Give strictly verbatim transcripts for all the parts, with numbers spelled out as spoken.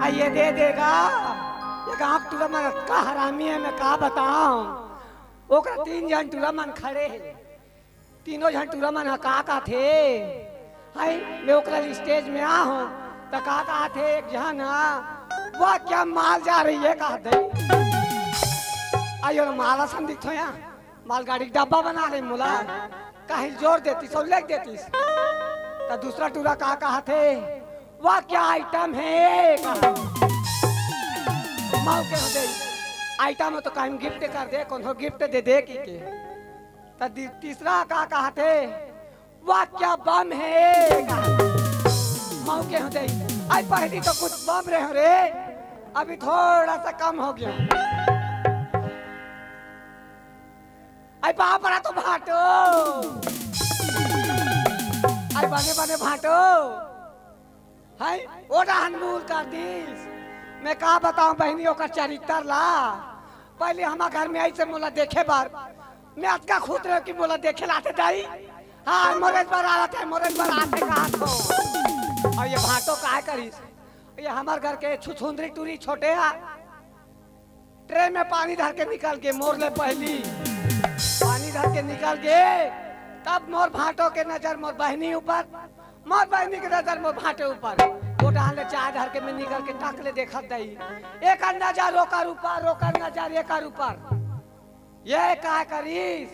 आ ये दे देगा। ये गांव के टूरा मन अतका हरामी हे, मैं का बताऊं। ओकरा तीन झन टूरा मन खड़े हे, तीनों झन टूरा मन ह का कथे, हाय, मैं ओकरा स्टेज में आ हूं, त का कथे एक झन ह, "वाह, क्या माल जा रही है," कहत हे। आयो रे, माल असन दिखत हे, मालगाड़ी के डब्बा बना ले मोला, काहे जोर देतिस अउ लेग देतिस। त दूसरा टूरा का कहत हे, "वाह, क्या आइटम है," कहा। मऊ के हो गई, आइटम हो तो काहे गिफ्ट कर दे, कोनो गिफ्ट दे दे की के। त दी-, तीसरा का कहत हे, "वाह, क्या बम है," कहा। मऊ के हो गई, आई पहली तो कुछ बम रहे हो रे, अभी थोड़ा सा कम हो गया। आई बाप रा तो भांटो। आई बने बने भांटो। हाय, ओ डहन मूल कर दिस। मैं का बताऊं बहिनी ओकर चरित्र ला। पहले हमार घर में आई से मोला देखे बर। मैं अतका खुद रहे कि मोला देखे लाथे दाई। हाँ, मोरे बर आथे, मोरे बर आथे कहा तो। अउ ये भांटो काय करिस? ये हमार घर के छुछुंदरी टूरी छोटे हा। ट्रे में पानी धर के निकल गे मोर ले पहली। पानी धर के निकल गे, तब मोर भांटो के नजर मोर बहिनी ऊपर, मोर बहिनी के नजर मोर भांटे ऊपर। ओ डहन ले चाय धर के मैं निकल के टक ले देखत दई। एकर नजर ओकर ऊपर, ओकर नजर एकर ऊपर। ये का करिस?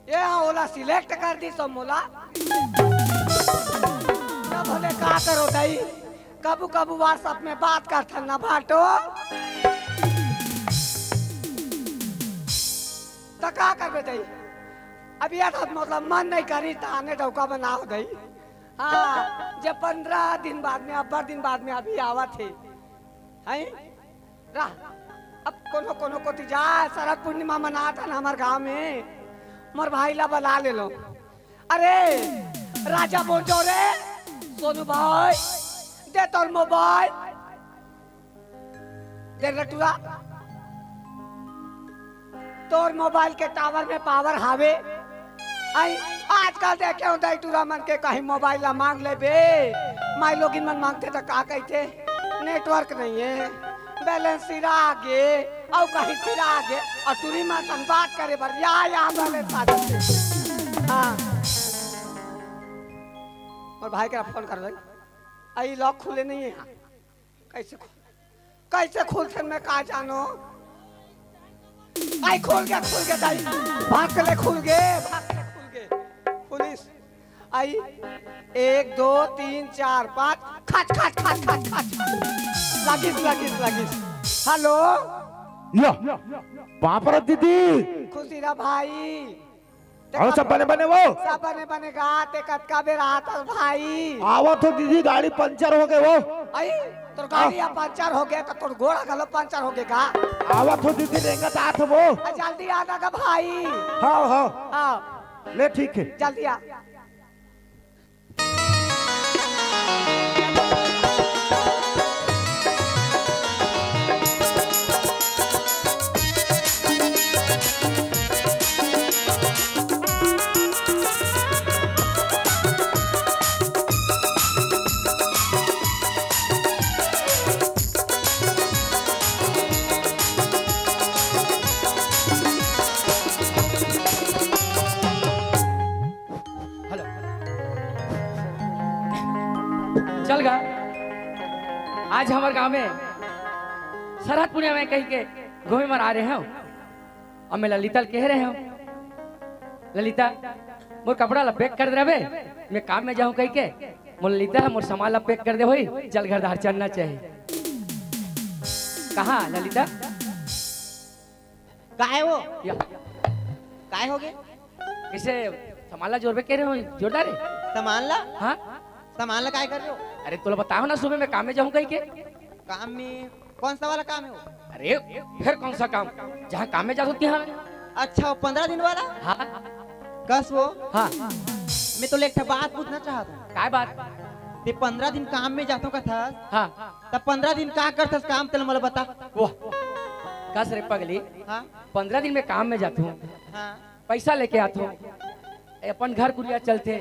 ये ओला सिलेक्ट कर दिस तो मोला। तब हमें का करो दई? कभू कभू WhatsApp में बात करथन ना भांटो, त का करबे दई? अब ये तो मतलब मन नहीं करी त आने डौका बनाओ दई। हाँ, जब पंद्रह दिन बाद में, अब्बड़ दिन बाद में अभी आवत हे, हैं? रह, अब कोनो कोनो कोती जा, शरद पूर्णिमा मनात हन हमर गांव में, मोर भाई ला बला ले लो। अरे राजा बोंजो रे, सोनू भाई, दे तोर मोबाइल, दे रे टूरा, तोर मोबाइल के टावर में पावर हावे। आई, आजकल देखे हो दाई टूरा मन के कहीं मोबाइल ला मांग लेबे, माई लोगिन मन मांगथे त का कहिथे, नेटवर्क नहीं है, बैलेंस सिरा गे, अउ कहीं सिरा गे, अउ टूरी मन संग बात करे बर या, या बैलेंस आ जाथे। हाँ। मोर भाई के फोन कर रही, आई लॉक खुले नहीं है। कैसे खुल, कैसे खुलथे मैं का जानो? आई खुल गे, खुल गे दाई, भाग के ले खुल गे, भाग के ले खुल गे। पुलिस आई, एक, दो, तीन, चार, पाँच, खच, खच, खच, खच, खच। लगिस, लगिस, लगिस। हेलो। या, बाप रे दीदी। खुशी रह भाई। अउ सब बने बने वो? सब बने बने गा, ते कतका बेर आत हस भाई? आवत हो दीदी, गाड़ी पंचर हो गे वो। आई, तोर गाड़ी हा पंचर हो गे, त तोर गोड़ घलो पंचर हो गे का? आवत हो दीदी, रेंगत आत हो वो। आ, जल्दी आना गा भाई। हाँ, हाँ। हाँ। ले, ठीक है। जल्दी आ। हेलो। चल गा, आज हमर गांव में सरहद पुनिया में कहिके घूमे बर आ रहे हंव। अब मैं ललिता ल कहे रहे हंव, "ललिता, मोर कपड़ा ला पैक कर दे रहे, मैं काम में जाहूं," कहिके। मोर ललिता ह मोर सामान ला पैक कर दे होही, चल घर डहर चलना चाही। कहां ललिता? काय हो? या। काय हो गे? कइसे सामान ला जोरबे कहे रहे हंव, जोर डारे? सामान ला? हां? सामान ला काय करबे? अरे तोला बताओ ना, सुबह मैं काम में जाहूँ कहिके। काम में? कौन सा वाला काम हे वो? अरे, फिर कौन सा काम? जहाँ काम में जाथों तिहाँ। अच्छा, वो पंद्रह दिन वाला? हाँ। कस वो? हाँ। मैं तोला एक ठा बात पूछना चाहत हूँ। काय बात? ते पंद्रह दिन काम में जाथों कथस। हाँ। त पंद्रह दिन का करथस काम, तेला मोला बता। वाह, कस रे पगली। हाँ। पंद्रह दिन में काम में जाथों। हाँ। पैसा लेके आथों, अपन घर कुरिया चलथे,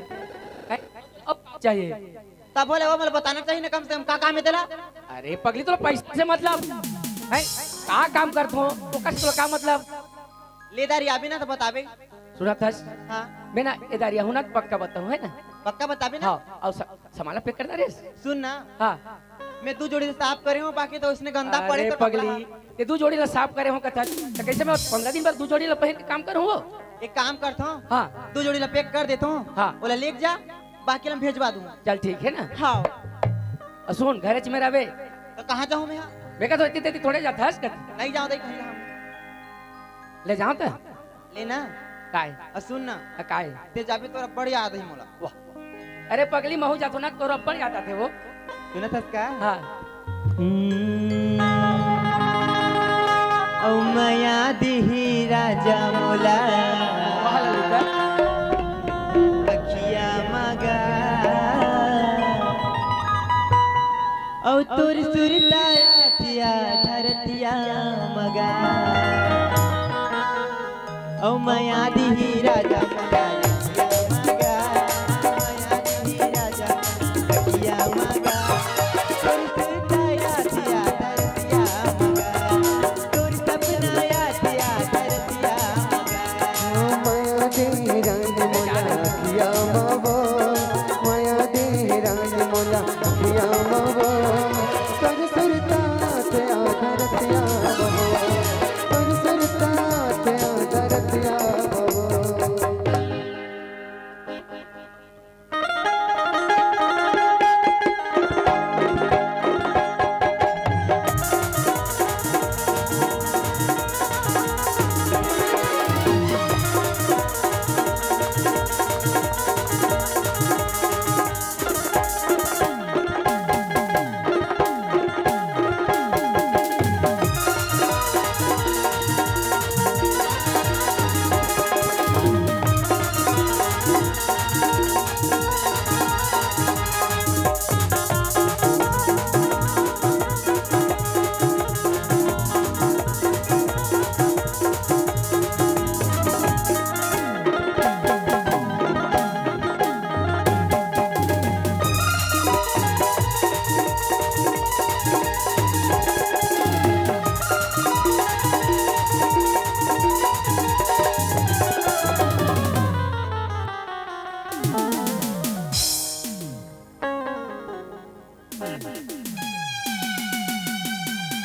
हैं? अब चाहिए। तब बोले वो मोला बताना चाहिए ना, कम से कम का काम हे तेला? अरे पगली, तोला पैसा से मतलब है? का काम करथों, ओकर से तोला का मतलब? ले दारी आबे ना तो बताबे। सुनत हस? हाँ। मैं ना ए दारी आहूँ ना, पक्का बताहूँ, है ना? पक्का बताबे ना? हाँ, अउ स-, सामान ला pack करना रे। सुन ना। हाँ। मैं दू जोड़ी ला साफ करे हूँ, बाकी तो उसने गंदा पड़े अरे तो पगली, ये दू जोड़ी ला साफ करे हूँ कथस, त कैसे मैं पंद्रह दिन बाद दू जोड़ी ला पहन के काम करूँ वो? एक काम करथों। हाँ। दू जोड़ी ला pack कर देथों। हाँ। ओला लेके जा, बाकी ला भेजवा दूँ। चल ठीक है ना। हाँ। अउ सुन, घरे च में रहबे। त कहाँ जाहूँ मैं? हाँ। मैं कहा तो इतनी तेती थोड़े जाथस कथी। नहीं जाओ, देख, कहीं जाओ। ले जाओ तो। लेना। काय? अ, सुन ना। अ, काय? ते जाबे तोर अब्बड़ याद आही मोला। वाह। अरे पगली, महूँ जाथों ना, तोर अब्बड़ याद आथे वो। सुनत हस का? हाँ। हम्म। अउ मया दिही राजा मोला। वाह ललिता। अखिया मगा। अउ तोर सुरता आतिया धरतिया मगा। अउ मया दिही राजा मगा, मया दिही राजा मगा, तोर सुरता आतिया धरतिया मगा, तोर सपना आतिया धरतिया मगा। ओ मया दे रानी मोला अखिया मा वो, मया दे रानी मोला अखिया मा वो, तोर सुरता ते आधरतिया वो, तोर सुरता ते आधरतिया वो।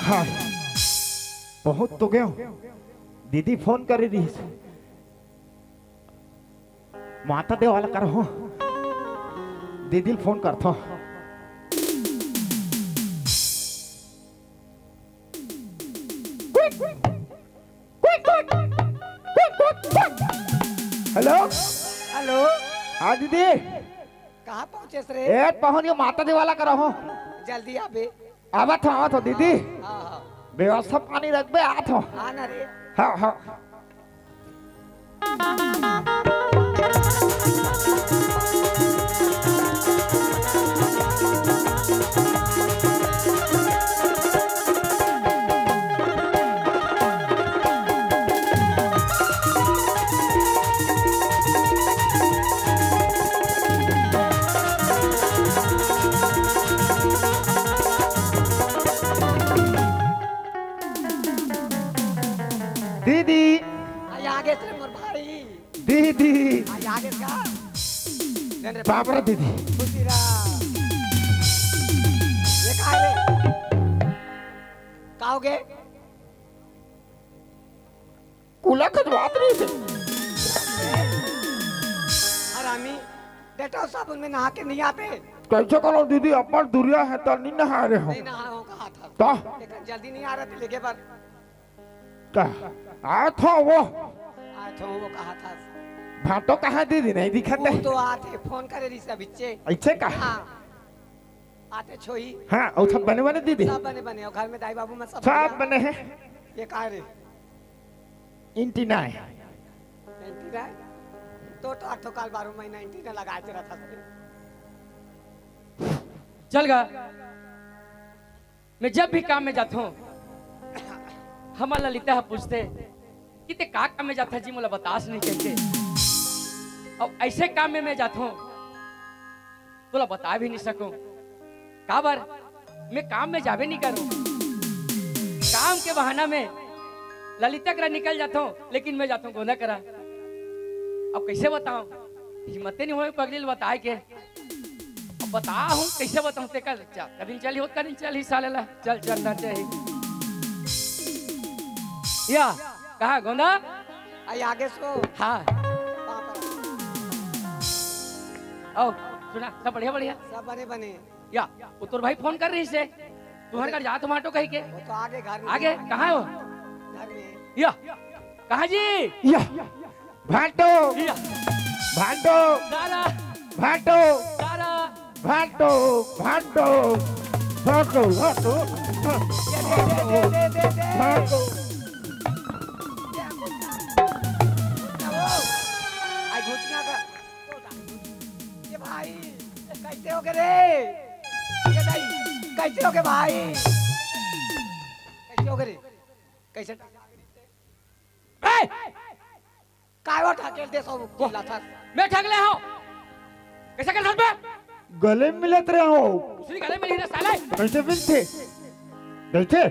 हाँ, पहुंच तो गयो। दीदी फोन करे रहिस। माता देवाला करहूं। दीदी ल फोन करथों। हेलो। हेलो। हाँ दीदी। कहाँ पहुँचेस रे? ए, पहुँच गयो, माता देवाला करहूं। जल्दी आबे। आवत हों, आवत हों दीदी। हाँ, हाँ। व्यवस्था पानी रखबे, आत हों। हाँ ना रे। हाँ, हाँ। दीदी। आ, आगे से मोर भाई। दीदी। आ, आगे का? जन रे बाप रे दीदी। खुशी रहा। ये का रे? का हो गे? कुला खजवात रहिस हे। हरामी, डेटॉल साबुन में नहा के नहीं आते। कैसे करो दीदी, अपन दुरिया हे त नहीं नहा रहे हो। नहीं नहा हो कहा था। तो? लेकिन जल्दी नहीं आ रहे थे, लेके पर। का? आत हों वो। आत हों वो कहा था। भाटो कहाँ दीदी, नहीं दिखत हे। वो तो आते, फोन करे रहिस हे बिच्चे। ऐसे का? हाँ। आते छोई। हाँ, अउ सब बने बने दीदी? सब बने बने, अउ घर में दाई बाबू मन सब सब बढ़िया? बने हे। ये का रे? एंटीना हे। एंटीना हे? तो, तो आठ ठो काल बारह महीना एंटीना लगाए के रखत हे। चल गा। मैं जब भी काम में जाथों, हमर ललिता ह पूछथे कि ते का काम में जाथा जी, मोला बतास नहीं कहिके। अउ ऐसे काम में मैं जाथों, तोला बता भी नहीं सकूं। काबर? मैं काम में जाबे नहीं करूं। काम के बहाना में ललिता करा निकल जाथों, लेकिन मैं जाथों गोंदा करा। अब कैसे बताऊं? हिम्मते नहीं होय पगली ल बताए के। अब बता हूँ, कैसे बताऊँ तेकर? चल, कदिन चली हो, कदिन चली साले ला। चल, चलना चाहिए। या, कहाँ गोंदा? आई आगे सो। हाँ। पापा। आओ, सुना, सब बढ़िया, बढ़िया? सब बने, बने। या, वो तोर भाई फोन कर रहिसे। तुहर घर जात माटो कहिके। वो तो आगे घर में। आगे, कहाँ हो? घर में। या, कहाँ जी? या। भांटो। या। भांटो। सारा। भांटो। सारा। भांटो। भांटो। भांटो। भांटो। ये दे, दे, दे, दे, दे, दे। भांटो। आई घुटना का। ये भाई, कैसे हो गए रे? ये भाई, कैसे हो गए भाई? कैसे हो गए रे? कैसे? ए! काय वो ढकेल दे सब चिल्ला था। मैं ढकले हूँ। कैसे कर सकबे? गले मिलत रहे हो। दूसरी गले मिली ना साले। कैसे मिलते? कैसे?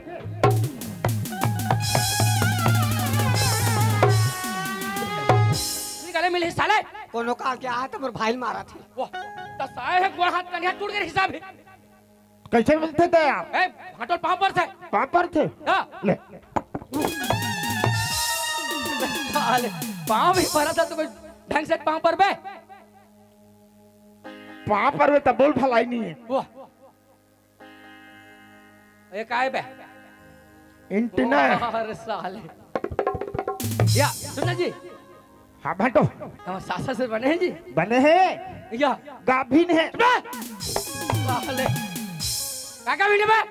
दूसरी गले मिली साले। कोनो काल के आए तो मोर भाई मारा थे। वाह, तो साले है गोड़ हाथ कनिया टूट गए हिसाब है। कैसे मिलते थे आप? ए, भांटो ल पाँव परथे। पाँव परथे? हाँ। ले। साले, पाँव भी परा था तो कोई ढंग से पाँव परबे? पाँव परबे तब बोल भलाई नहीं है। वाह। ये काय बे? एंटीना है। अरे साले। या, सुन ना जी। हाँ भांटो। हम सास से बने हैं जी। बने हैं। या। गाभिन है। बे! साले। का गाभिन है बे?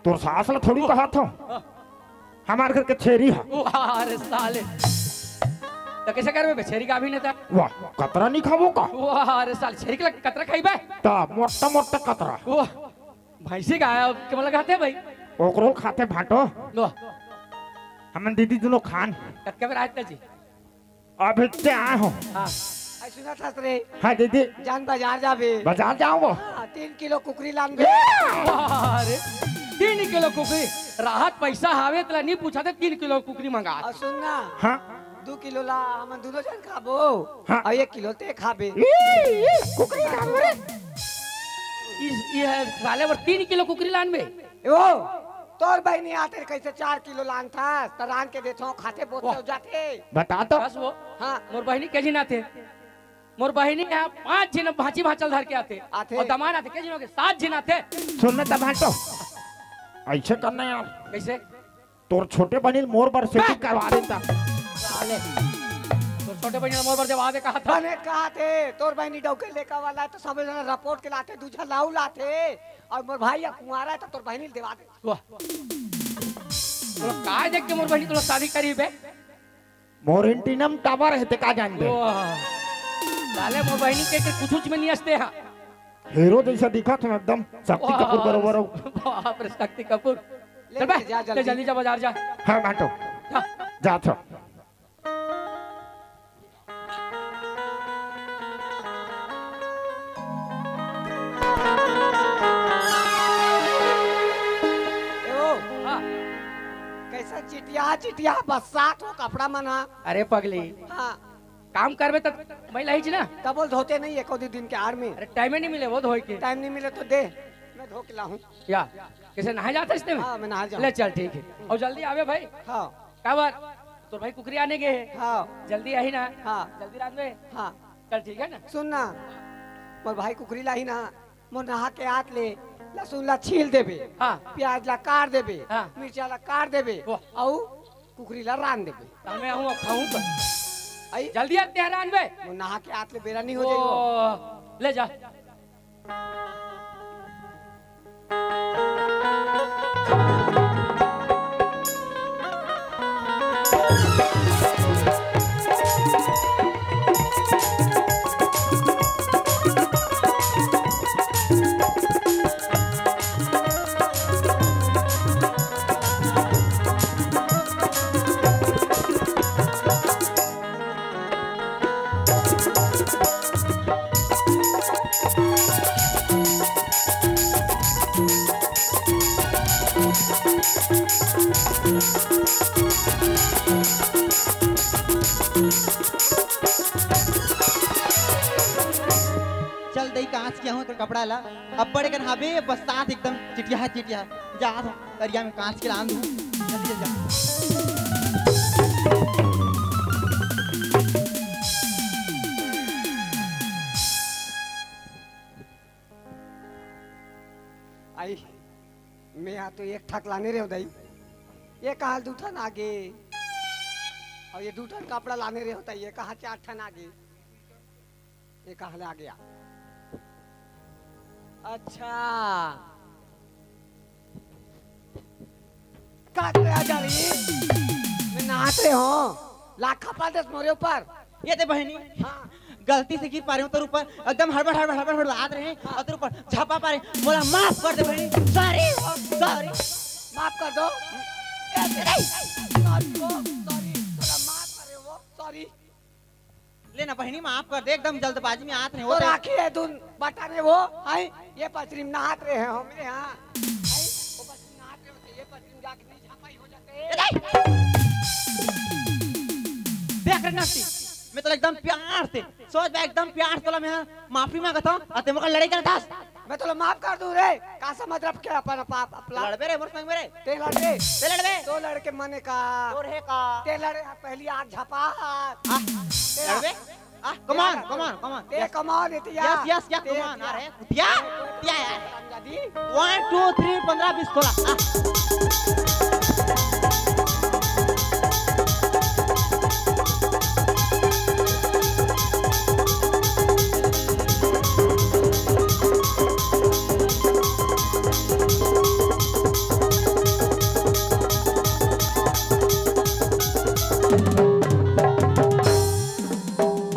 तोर सास ला थोड़ी कहा था। हाँ। हमार घर के छेरी है। वाह रे साले। तो कैसे करबे बे? छेरी गाभिन है तो? वाह, कतरा नहीं खाबो का? वाह रे साले, छेरी के लग कतरा खाइबे? ता मोटा मोटा कतरा। वाह। भैंसी का है, के मतलब खाते भाई? ओकरो खाते भांटो। लो। हमन दीदी दोनों खान। कतके बेर आए जी? अभी ते आए हो। हाँ। आई सुना था रे। हाँ दीदी। जान बाजार जाबे। बाजार जाओ। हाँ, तीन किलो कुकरी लान बे। अरे, तीन किलो कुकरी। राहत पैसा हावे तला नहीं पूछा थे, तीन किलो कुकरी मंगा। और सुन ना। हाँ। दो किलो ला, हमन दोनों जन खाबो। हाँ। और एक किलो ते खाबे। ई, ई, कुकरी खाबो रे। इस, ये है, साले बर तीन किलो कुकरी लान बे। ए ओ, तोर बहिनी आते कैसे चार किलो लान था, त रान के देथो, खाते बोलते हो जाते। बता तो। बस वो, हाँ। मोर बहिनी के झिन आते? मोर बहिनी यहाँ पाँच झिन भांची भांचल धर के आते। आते। और दमान आते, के झिन हो गए? सात झिन आते। सुन ना त भांटो, ऐसे करना यार। कैसे? तोर छोटे बहिनी मोर बर सेटिंग करवा देता। साले, तोर छोटे बहिनी मोर बर जब आते कहा था। बने कहा थे, तोर बहिनी डौके लेकर वाला है तो सब जना रिपोर्ट के लाते, दूजा लाऊ लाते। और मोर भाई या कुंवारा है तो तोर बहिनी देवा दे। वाह। तोला काय देख के मोर बहिनी तोला शादी करी बे? मोर एंटीना म टावर हे ते का जान दे। वाह। साले मोर बहिनी के, के कुछ में नहीं हंसते हैं। हीरो जैसा दिखा था एकदम शक्ति कपूर बरोबर हो। बाप रे, शक्ति कपूर। ले चल बे, जा जल्दी। जल्दी जा बाजार जा। हाँ, बाटो। जा। जा था। ए ओ, हाँ। कैसा चिटिया, चिटिया बस्सात हो कपड़ा मन हा। अरे पगली, हाँ। काम करबे त मैला ही ना। तब बोल धोते नहीं एको दो दिन के आड़ में। अरे टाइम नहीं मिले वो धोए के। टाइम नहीं मिले तो दे, मैं धो के लाहूँ। या, कैसे नहाए जाता इसने में? हाँ, मैं नहा जाऊँ। ले चल ठीक है। और जल्दी आवे भाई। हाँ। काबर? तोर भाई कुकरी आने गए है। हाँ। जल्दी आई ना। हाँ। जल्दी रात में। हाँ। चल ठीक है ना। सुन ना, मोर भाई कुकरी लाही ना, मोर नहा के आत ले लहसुन ला छील देबे, हाँ। प्याज ला काट देबे, हाँ। मिर्चा ला काट देबे, वाह। अउ कुकरी ला रान देबे। त मैं आहूँ, अब खाहूँ का? आई। जल्दी आ, तेहरान बे। मोर नहा के आत ले बेरा नहीं हो जाई वो। ले जा। चल दई, कांच के आहूं एकर कपड़ा ला। अब्बड़ कन हाबे, बरसात एकदम चिटिया हे, चिटिया। जा तो करिया में कांच के लान दू। जल्दी, जल्दी जा। आई, मैं यहाँ तो एक ठक लाने रहे हो दई, ये कहाँ दू ठन आगे, और ये दू ठन कपड़ा लाने रहे होता, ये कहाँ चार ठन आगे, ये कहाँ ले आ गया? अच्छा, काट ले आ जा रही, मैं नहाते हो, लाखा पादस मोरे ऊपर। ये दे बहनी, हाँ। गलती से गिर पा रहे हो तोर ऊपर, एकदम हड़बड़ हड़बड़ हड़बड़ हड़बड़ लात रहे, हाँ। और तोर ऊपर झपा पा रहे, मोला माफ कर दे बहनी, सॉरी, सॉरी। माफ कर दो। ए, ए, सॉरी वो, सॉरी, तोला माफ करे वो, सॉरी। ले ना बहनी, माफ कर दे, एकदम जल्दबाजी में आत रहे हो तो तो। राखी है धुन बटाने वो, आई, ये पचरी में नहात रहे हैं हमरे यहाँ, आई, वो पचरी में नहात रहे होते, ये पचरी में जाके नहीं झापाई हो जाते। ए, ए। देख रे नस्ती, मैं तोला एकदम प्यार से, सोच बे, एकदम प्यार से तोला मैं माफी मांगत हूँ, और ते मोर करा लड़ाई करत हस। मैं तोला माफ कर दूं रे, का समझ रहा क्या अपन पाप अपना? लड़बे रे मोर संग में रे। ते लड़बे। ते लड़बे। तो लड़के मने का? तोर हे का? ते लड़े, पहली आग झपा। आ, ते लड़बे? आ, come on, come on, come on। ते Yes। Come on, इतिया। Yes, yes, क्या ते come on? इतिया। अरे, कुतिया? कुतिया यार। समझा दी। One, two, three, पंद्रह, बीस, सोलह। आ।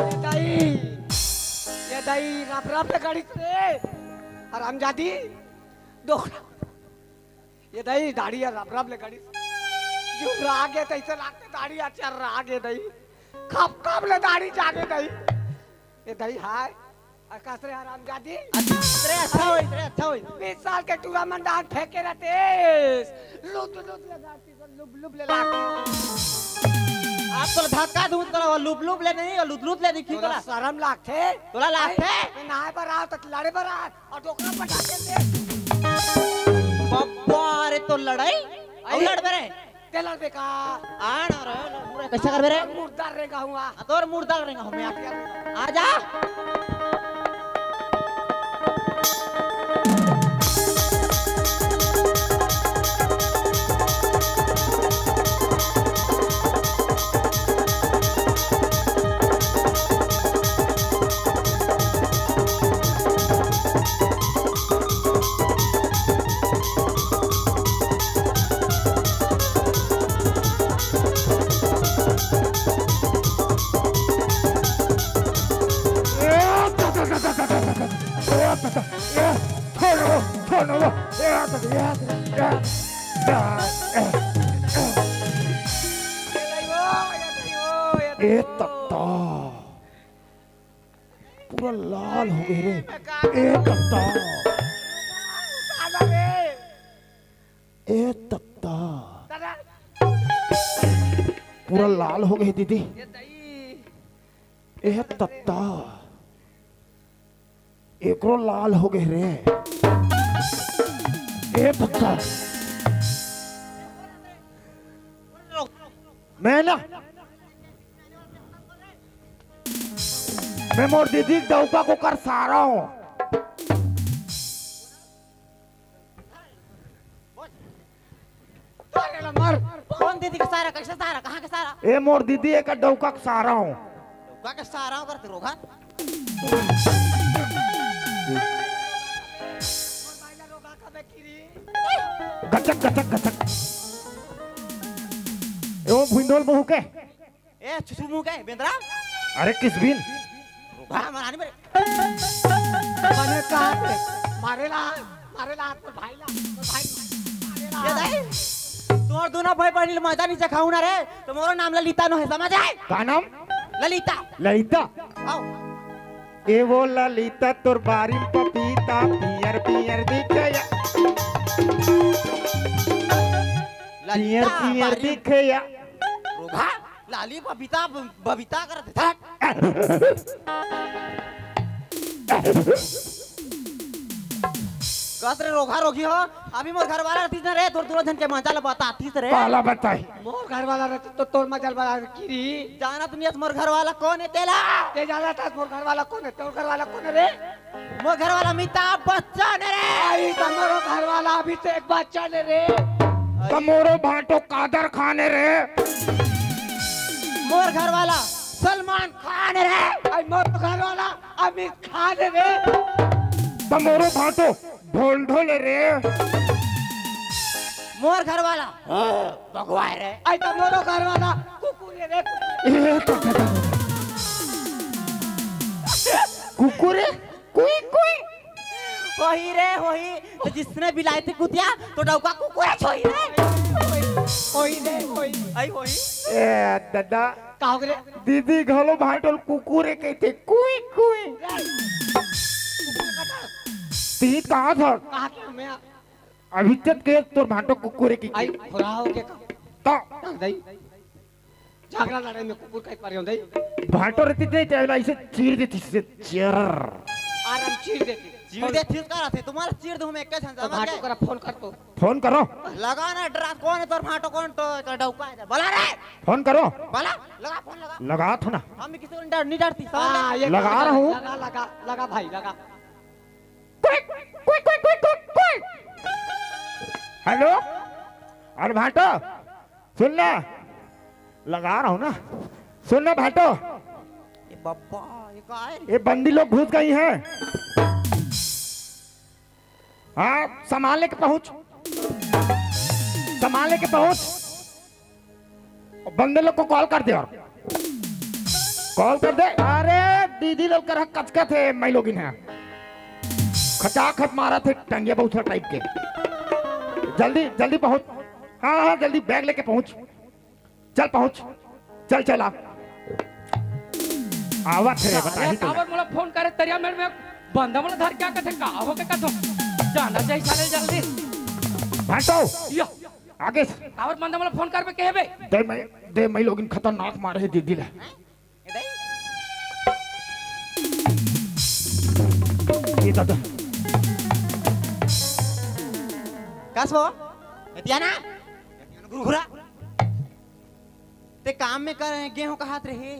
ये दाई, ये दाई, रप रप ले गाड़ी से, हरामजादी, डोकरा। ये दाई, दाढ़ी ह रप रप ले गाड़ी से। जो राग है, तैसे लागते दाढ़ी ह चर्रा गे दाई। कब कब ले दाढ़ी जागे दाई। ए दाई हाय, अकास रे हरामजादी। अच्छा रे, अच्छा होई, रे अच्छा होई। बीस साल के टूरा मन डांट फेंके रहते। लुत लुत ले गाती को लुब लुब ले लाती। आप तो धक्का दूध करो, लुब लुब ले नहीं, लुत लुत ले दिखी तोला कला। शरम लागथे? तोला लागथे? आई, मैं नहाए बर आओ त लड़े बर आ, और डोकरा पटा के दे। बब्बा रे तो लड़ाई, आई। और लड़ बे रे। ते लड़बे का? आण रे, कैसे करबे रे? मुर्दा रेंगा हूँ आ। आ, तोर मुर्दा रेंगा हूँ मैं आके। आ जा। ए तत्ता, पूरा लाल हो गए रे। ए तत्ता, ए तत्ता, पूरा लाल हो गए दीदी। ए तत्ता, एकरो लाल हो गए रे। ए तत्ता, मैं ना, मैं मोर दीदी के डौका को कर सारा हूँ। तोरे ला मर। कौन दीदी के सारा? कैसे सारा? कहाँ के सारा? ए मोर दीदी एक डौका के सारा हूँ। डौका के सारा हूँ करते रोगा। गचक गचक गचक। ए ओ भुंडोल मुँह के। ए, छुछू मुंह के बेंदरा। अरे किस बिन? रुका, मरानी मेरे। मने कहा थे, मारे ला, मारे ला, तोर भाई ला, तोर भाई, मारे ला। ये दाई, तोर दोनों भाई बहन मजा नहीं चखाऊ ना रे, तो मोरो नाम ललिता नो है, समझ आए? का नाम? ललिता। ललिता? आओ। ए वो ललिता तोर बारी में पपीता, पियर पियर दिखे या। पियर पियर दिखे या। रोगहा, लाली बबीता, बबीता करत हे। कस रे रोगहा रोगी हो, अभी मोर घर वाला रहितिस न रे, तोर दूनों झन के मजा ल बतातिस रे। काला बताही? मोर घर वाला रहितिस त तोर मजा ल बता के रही। जानत नइ हस मोर घर वाला कोन हे तेला? ते जानत हस मोर घर वाला कोन हे? तोर घर वाला कोन हे रे? मोर घर वाला अमिताभ बच्चन हे रे। अई त मोरो घर वाला अभिषेक बच्चन हे रे। त मोरो भांटो कादर खान हे रे। मोर घर वाला सलमान खान हे रे। अई मोर घर वाला आमिर खान हे रे। त मोरो भांटो ढोल ढोल हे रे। मोर घर वाला, हाँ, भगवा हे रे। अई त मोरो घर वाला कुकुर हे रे, कुकुर। ए, त, त, त, त। कुकुर हे? कुई, कुई। होही रे, होही। त जइसने बिलाइती कुतिया, त डौका कुकुर हे, होही रे। होही रे, होही। अई होही। ए, ददा। का होगे रे? दीदी घलो भांटो ल कुकुर हे कहिथे, कुई, कुई। तीत कहाँ था? कहाँ के मैं? अभी तक के तोर भांटो कुकुर हे कहिथे। अई, थोड़ा हो गया का? तो? दई। झगड़ा लड़ाई में कुकुर कहि परे हों दई। भांटो रहितिस ते अइसे चीर देतिस, अइसे चीर। आराम चीर देतिस। चीर देतिस का रहिथे? तुम्हारा चीर दूं मैं, एक झन त जाना भांटो करा फोन कर तो। फोन करो। लगा ना ड्रास, कोन हे तोर भांटो, कोन तो का डौका हे? बोला रे। फोन करो। बोला, लगा फोन लगा। लगात हों ना। हम किसी को नहीं डर, नहीं डरती, समझ हाँ, ले? ये लगा रहा हूँ। लगा, लगा, लगा भाई, लगा। कुइक, कुइक, कुइक, कुइक, कुइक। हेलो, अरे भांटो, सुन ना, लगा रहा हूँ ना, सुन ना भांटो, ए बब्बा, ये का हे? ये बंदी लोग घुस गई हैं। हाँ, सामान लेके पहुँच, सामान लेके पहुँच। बंदे लोग को कॉल कर दे और कॉल कर दे। अरे दीदी लोग कर कचकत हे, माईलोगिन हे, खचाखच मारत हे टंगिया बउथरा टाइप के। जल्दी जल्दी पहुँच, हाँ हाँ जल्दी बैग लेके पहुँच, चल पहुँच, चल चल आ। आवत हे, साले बताही तो। काबर मोला फोन करे तरिया मेड़ में, बंदा मोला धर के कथे का हो के कथो, जाना चाहिए साले जल्दी। भांटो, या। आगे से। काबर बंदा मोला फोन करबे कहे बे? दे मैं, दे माईलोगिन खतरनाक मारे हे दीदी ला। ये दादा। कस वो? एतिया ना? घुरघुरा। ते काम में कर गे हों कहत रहे।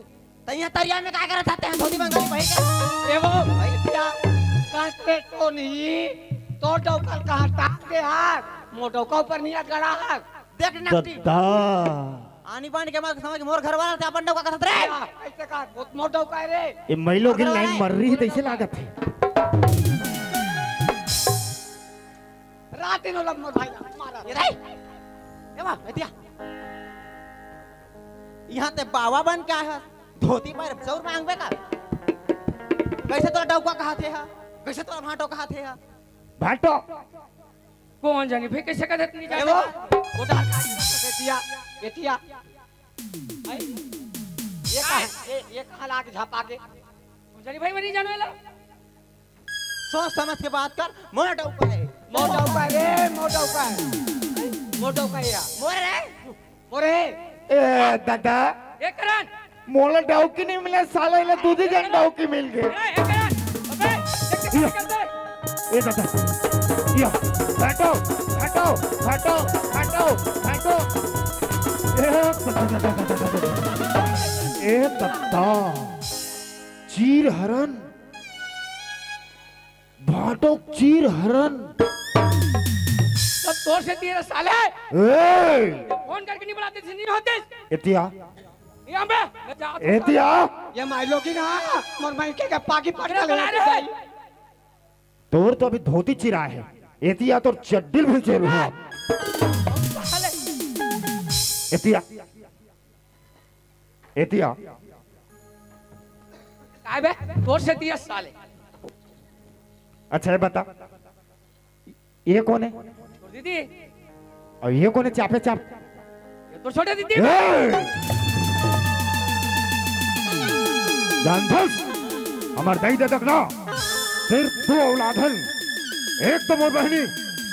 त इहाँ तरिया में का करत हस तें धोती बंगाली पहिर के? ए वो, भइया, कस रे टोनी, तोर डौका ल कहाँ टांग दे हस? मोर डौका ऊपर नइ गड़ा हस। देख नकटी। ददा। आनी बानी के मार समझ के मोर घर वाला ते अपन डौका कहत रे। या, कइसे का? मोर, मोर डौका हे रे। ए माईलोगिन लाइन मर रही हे, तइसे लागत हे। रात दिन ओला मोर भाई ला मारा। ये रे। ए बा, एतिया। इहाँ ते बाबा बन के आए हस, धोती पर चाउर मांगबे का? कइसे तोला डौका कहत हे हा? कइसे तोला भांटो कहत हे हा? भांटो। कोन जानी भाई, कइसे कहत हे, नइ ए जाने। वो, वो डाल का एतिया, एतिया। भाई, ये कहाँ, ये, ये कहाँ लाके झपा के? कोन जानी भाई, मैं नइ जानों एला। सोच समझ के बात कर, मोर डौका हे। मोर डौका हे, मोर डौका हे। मोर डौका हे या। मोर हे? मोर हे। ए, दादा। ए, करण। मोला डौकी नइ मिले, साला एला दू दू झन डौकी मिल गे। ए, ए, करण। अबे, देख के या। निकल दे। ए, दादा। या। हटो, हटो, हटो, हटो, हटो। ए, दादा। ए, दादा। चीर हरन। भांटो चीर हरन। त तोर सेती रे साले। ए! फोन करके नइ बुलाते थे, नइ होते। एतिया। ये अबे, मैं जात हूँ। एतिया। ये माईलोगिन ना, मोर माई के पागी पटका ले जाई। तोर तो अभी धोती चिरा हे। एतिया तोर चड्डी ल भी चेरू हूँ। साले। एतिया। एतिया। काय बे? तोर सेती ए साले। अच्छा, ये बता, ये कोन हे? तोर दीदी। अउ ये कोन हे चापे चाप? ये तोर छोटे दीदी। ए! जानथस, हमर दाई ददा के ना, सिर्फ दू औलाद हन। एक तो मोर बहिनी,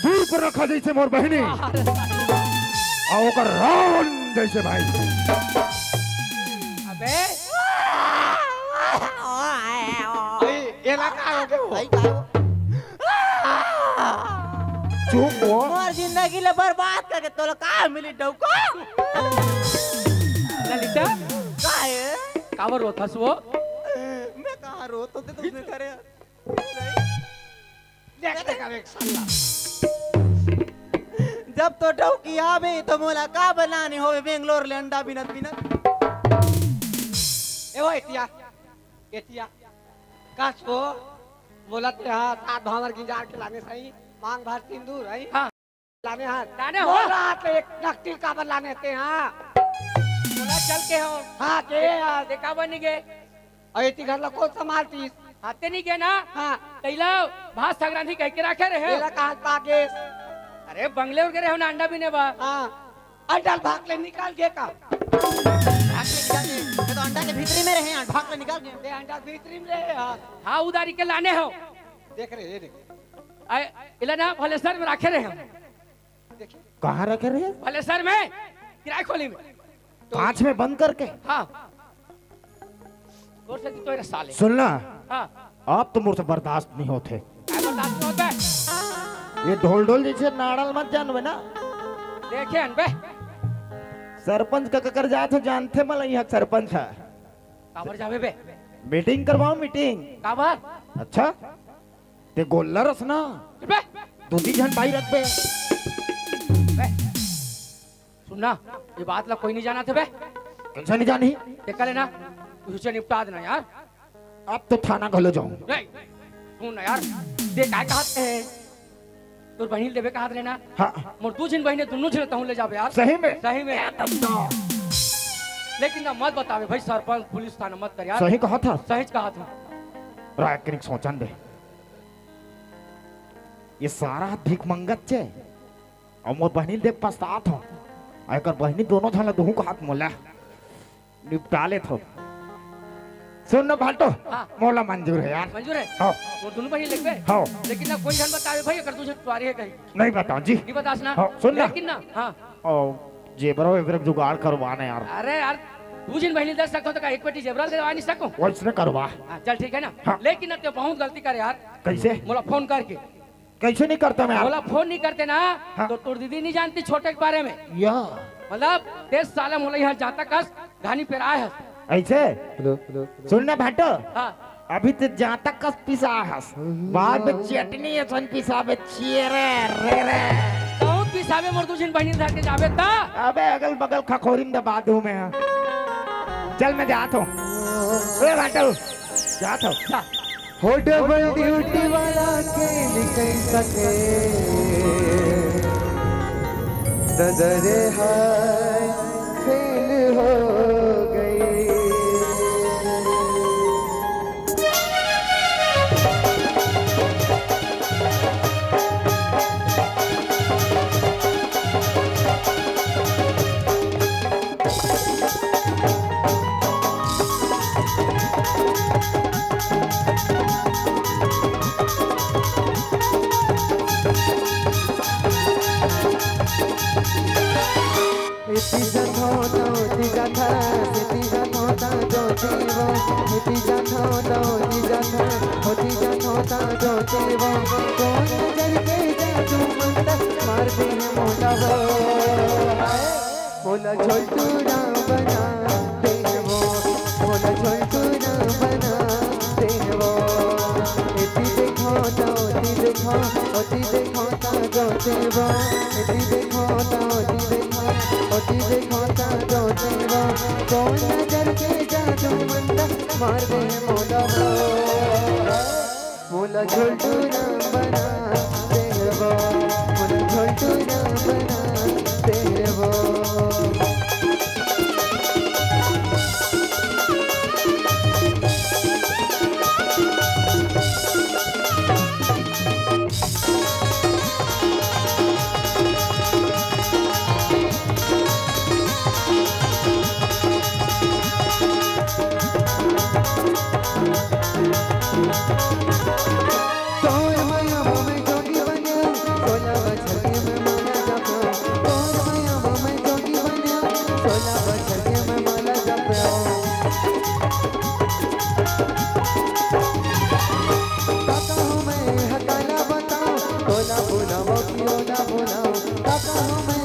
सूर पर रखा जइसे मोर बहिनी। अउ ओकर रावण जइसे भाई। अबे। ए, एला का हो गे हो? भाई, का हो? चुप हो। मोर जिंदगी ला बर्बाद करके तोला का मिली, डौका? ललिता। का हे? काबर रोथस वो? मैं कहाँ रोत हों, तैं तो उसने करे। देख, देख, अब एक साला। जब तो डौकी आबे, तो मोला का बनाने होवे बेंगलोर ले अंडा बिनत बिनत। ए वो एतिया, एतिया। कस वो, मोला तें हा सात भांवर गिंजार के लाने सही, मांग भर सिंदूर, हई? हाँ। लाने हा। लाने हो? मोला तो एक नकटिल काबर लाने तें हा? मोला चल के हो। हाँ, के यार। देखा बनी गे। अउ एती घर ला कोन संभालतिस? हाथे नहीं गे ना? हाँ। तैला भात साग रांधी कह के राखे रहे। तेला कहाँ पागेस? अरे बंगले उर गे रहे हो ना अंडा बिने बर। हाँ। अंडा भाग ले निकाल गे का? भाग ले निकाल गे। ये तो अंडा के भीतरी में रहे, भाग ले निकाल गे। ये अंडा भीतरी में रहे यार। हाँ, उधारी के लाने हो। देख रहे, ये देख। आए, इला ना भलेसर में राखे रहे हो। कहाँ रखे रहे? भलेसर में, किराए खोली में। कांच में बंद करके? हाँ। तोर से तो रे साले। सुन ना। हाँ। अब तो मोर से बर्दाश्त नहीं होत हे। काय बर्दाश्त नहीं होत हे? ये ढोल ढोल जइसे नाड़ल मत जानबे ना। देखे हन बे। सरपंच का ककर जात हो जानथे मला इहाँ सरपंच हे। काबर जाबे बे? मीटिंग करवाओ मीटिंग। काबर? अच्छा। तें गोल्लर अस ना। बे। दू तीन झन बाई रखबे। बे। सुन ना, ये बात ला कोई नहीं जानथे बे। कइसे नहीं जानही? तें करे ना, उसे निपटा देना यार। अब तो थाना घलो जाऊं। ए, सुन ना यार, तें काय कहत हे? तोर बहिनी ल देबे कहत रहे ना? हाँ। मोर दू झिन बहिनी, दुनू झिन तहूँ ले जाबे यार। सही में? सही में। ए, तब तो। लेकिन ना मत बताबे भाई, सरपंच पुलिस थाना मत कर यार। सही कहत हस। सहीच कहत हँव। राय कनिक सोचन दे। ये सारा भीख मंगत हे। अउ मोर बहिनी ल देख पछतात हँव। अउ एकर बहिनी दोनों झन ला दुहूँ कहत मोला निपटा लेथँव। सुन ना भाटो, हाँ। मोला मंजूर हे यार। मंजूर हे? हाँ। मोर दुनों बहिनी ल देखबे? हाँ। लेकिन ना कोई झन बताबे भाई, अगर तुझे तुआरी हे कहीं। नहीं बतावँव जी। नहीं बतास ना? हाँ, सुन ना। लेकिन ना, हाँ। अउ जेबरा वेबरा जुगाड़ करवा ना यार। अरे यार, दू झिन बहिनी ल दे सकँव त का एक पेटी जेबरा ल देवा नहीं सकँव? वइसने करवा। हाँ, चल ठीक हे ना। हाँ। लेकिन ना तें बहुत गलती करे यार। कइसे? मोला फोन करके। कइसे नहीं करता मैं यार? मोला फोन नहीं करते ना, हाँ। तो तोर दीदी नहीं जानती छोटे के बारे में। या। मतलब, तें साला मोला इहाँ जाँता कस घानी पेराए हस। अइसे? Hello, hello, hello. सुन ना भाटो। हाँ। अभी तें जाँता कस पिसाए हस। हम्म। बाद में चटनी असन पिसाबे, चियरे, रे, रे। कहूँ पिसाबे मोर दू झिन बहिनी ल धर के जाबे त? अबे अगल बगल खखोरी में दबा दूँ मैं। चल मैं जात हँव। ए भाटो, जात हँव। जा। हो डबल ड्यूटी वाला खेल कइसा थे, ददरे हाय फेल हो गई। एती जाथों त ओती जाथस, एती जाथों त जोते वो, एती जाथों त ओती जाथस, ओती जाथों त जोते वो। कोन नजर के जादू मंतर मार दे हे मोला वो। मोला झोलटूरा बना दे हे वो, मोला झोलटूरा बना दे हे वो। एती देखों त ओती देखों, ओती देखों त जोते वो, एती देखों त ओती देखों, ओती देखों त जोते वो। कोन नजर के जादू मंतर मार दे हे मोला वो। मोला झोलटूरा बना दे हे वो, मोला झोलटूरा बना दे हे वो। कहो